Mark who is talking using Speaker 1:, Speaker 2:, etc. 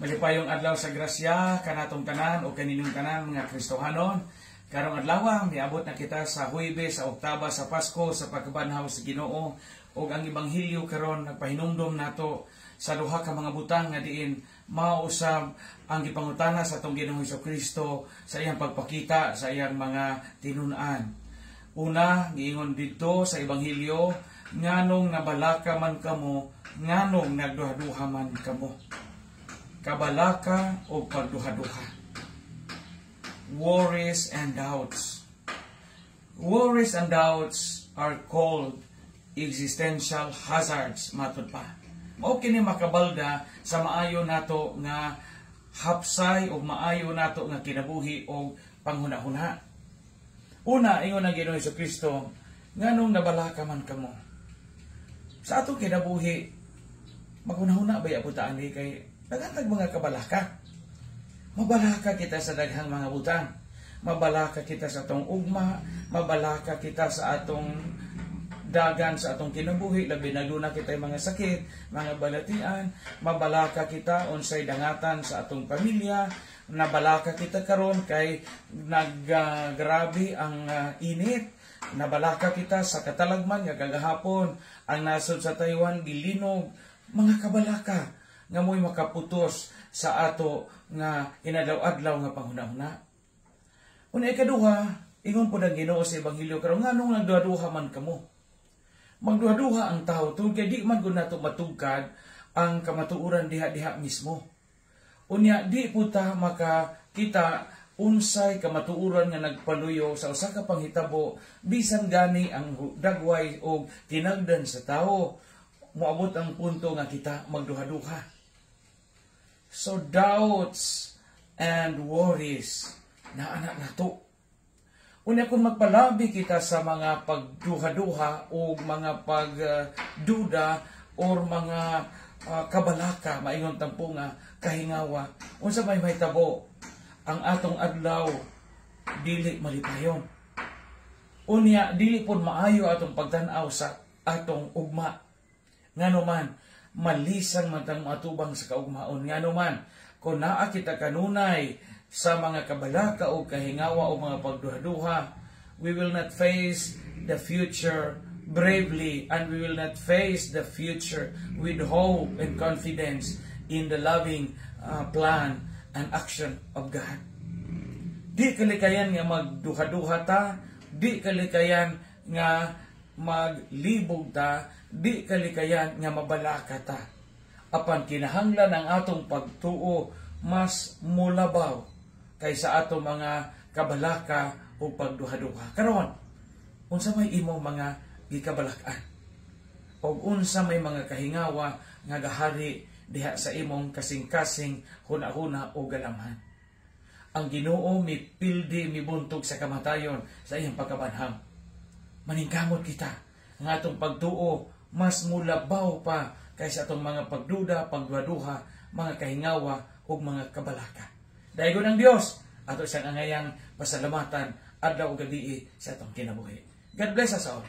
Speaker 1: Malipayong adlaw sa grasya kanatong tanan o kaninyong tanan, mga Kristohanon. Karong adlaw, miabot na kita sa Huwebes sa Oktaba sa Pasko sa pagkabanhaw sa Ginoo, ug ang ebanghelyo karon nagpahinumdom nato sa duha ka mga butang nga diin mausab ang gipangutana sa atong Ginoong Kristo sa iyang pagpakita sa iyang mga tinun-an. Una, giingon didto sa ebanghelyo, "Nganong nabalaka man kamo, nganong nagduha-duha man kamo?" Kabalaka o pagduha-duha. Worries and doubts. Worries and doubts are called existential hazards, matud pa. Mao kini makabalda sa maayo nato nga hapsay o maayo nato nga kinabuhi o panghuna-huna. Una, ingon ang Ginoong Kristo, "Nganong nabalaka man kamo?" Sa atong kinabuhi, maghuna-huna ba po ta ani kay daghan mga kabalaka? Mabalaka kita sa daghang mga butang. Mabalaka kita sa atong ugma, mabalaka kita sa atong dagan sa atong kinabuhi, labi na duna kita mga sakit, mga balatian, mabalaka kita unsay dangatan sa atong pamilya, nabalaka kita karon kay naggrabe ang init, nabalaka kita sa katalagman nga kagahapon ang nasod sa Taiwan gilinog, mga kabalaka nga mo'y makaputos sa ato nga inadlaw-adlaw nga panghuna-huna. Una, ikaduha, ingon po ng Ginoo sa ebanghelyo karon, "Nganong nagduha-duha man kamo?" Magduha-duha ang tao tungod kay di man gud nato matugkad ang kamatuoran diha-diha mismo. Unya di po ta makakita unsay kamatuoran nga nagpaluyo sa usa ka panghitabo, bisan gani ang dagway o tinagdan sa tao, moabot ang punto nga kita magduha-duha. So doubts and worries na anak nato. Unya kung magpalabi kita sa mga pagduha-duha o mga pagduda or mga kabalaka, maingon tampo nga kahingawa, unsa may mahitabo? Ang atong adlaw dili malipayon. Unya dili pod maayo atong pagtan-aw sa atong ugma. Ngano man, malisang man tang atubang sa kaugmaon. Ngano man, kung naa kita kanunay sa mga kabalaka o kahingawa o mga pagduha-duha, we will not face the future bravely and we will not face the future with hope and confidence in the loving plan and action of God. Di kalikayan nga magduha-duha ta, di kalikayan nga maglibog ta, di kalikayan nga mabalaka ta. Apan kinahanglan ang atong pagtuo mas mulabaw kaysa atong mga kabalaka o pagduha-duha. Karon, unsa may imong mga gikabalakan? O unsa may mga kahingawa nga gahari diha sa imong kasing-kasing, huna-huna o galamhan? Ang Ginoo mipildi, mibuntog sa kamatayon sa iyang pagkabanhaw. Maningkamot kita nga atong pagtuo mas mulabaw pa kaysa atong mga pagduda, pagduha-duha, mga kahingawa ug mga kabalaka. Daygon ang Dios, ato siyang angayang pasalamatan adlaw ug gabii sa atong kinabuhi. God bless us all.